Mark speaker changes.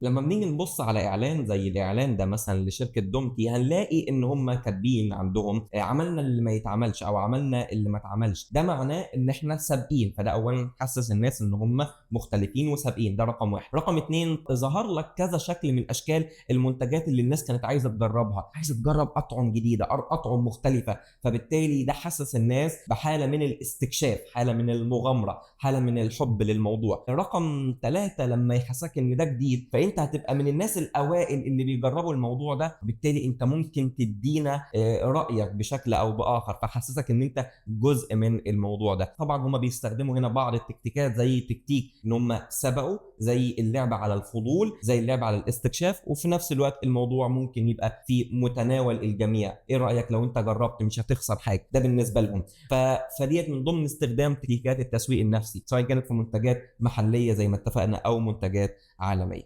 Speaker 1: لما بنيجي نبص على اعلان زي الاعلان ده مثلا لشركة دومتي، هنلاقي ان هم كاتبين عندهم عملنا اللي ما يتعملش او عملنا اللي ما اتعملش. ده معناه ان احنا سابقين، فده اولا حسس الناس ان هم مختلفين وسابقين، ده رقم واحد. رقم اتنين، ظهر لك كذا شكل من اشكال المنتجات اللي الناس كانت عايزه تجربها، عايزه تجرب اطعم جديدة، اطعم مختلفة، فبالتالي ده حسس الناس بحاله من الاستكشاف، حاله من المغامرة، حاله من الحب للموضوع. رقم ثلاثة، لما يحسسك ان ده جديد فانت هتبقى من الناس الاوائل اللي بيجربوا الموضوع ده، بالتالي انت ممكن تدينا رايك بشكل او باخر، فحسسك ان انت جزء من الموضوع ده. طبعا هم بيستخدموا هنا بعض التكتيكات، زي تكتيك ان هم سبقوا، زي اللعب على الفضول، زي اللعب على الاستكشاف، وفي نفس الوقت الموضوع ممكن يبقى في متناول الجميع. ايه رايك لو انت جربت؟ مش هتخسر حاجة. ده بالنسبة لهم. فديت من ضمن استخدام تكتيكات التسويق النفسي، سواء كانت في منتجات محليه زي ما اتفقنا او منتجات عالمية.